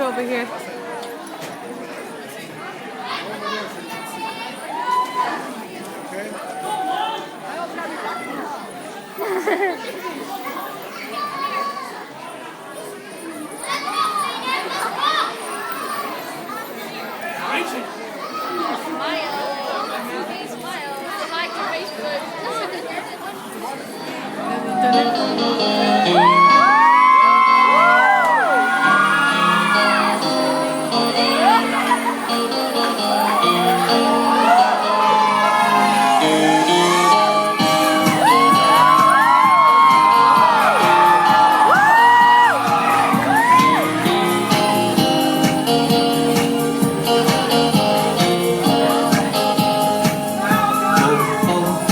Over here.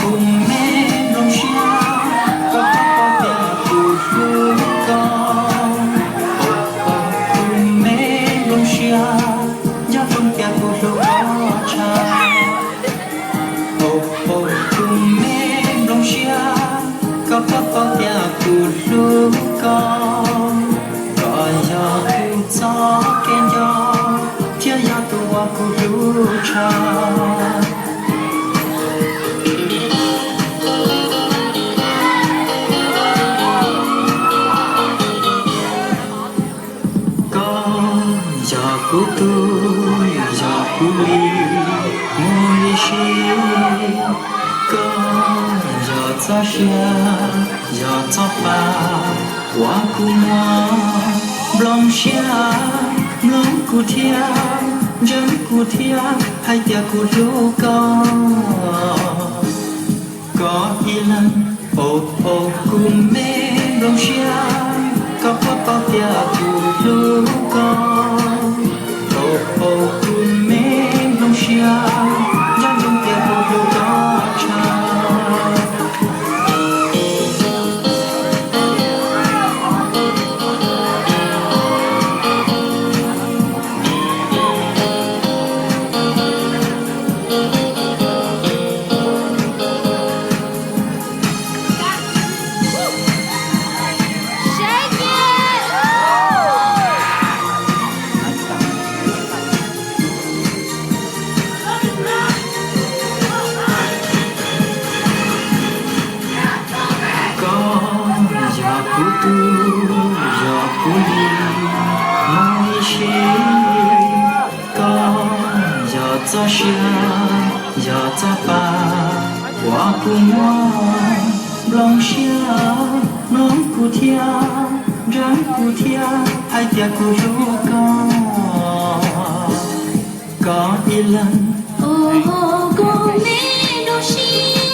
Kuv me nplooj siab, koj paub tias kuv hlub koj. Kuv me nplooj siab, yog feem tias kuv hlub koj tshaj. Kuv me nplooj siab, koj paub tias kuv hlub koj. Koj yog kuv txoj kev nco, thiab yog tus uas kuv hlub tshaj. Koj yog kuv tug, yog kuv li, mus ib sim. Koj yog txoj sia, yog txoj pa uas kuv muaj. Nplooj siab, mloog kuv thiab, ntseeg kuv thiab, hais tias kuv hlub koj. Koj ib leeg, o, o, kuv me nplooj siab, koj puas paub tias kuv hlub koj. O, o, kuv me nplooj siab, yog zoo tias kuv hlub koj tshaj. Koj yog kuv tug, yog kuv li, mus ib sim. Koj yog txoj sia, yog txoj pa uas kuv muaj. Nplooj siab, mloog kuv thiab, ntseeg kuv thiab, hais tias kuv hlub koj. Koj ib leeg, o, kuv me nplooj siab,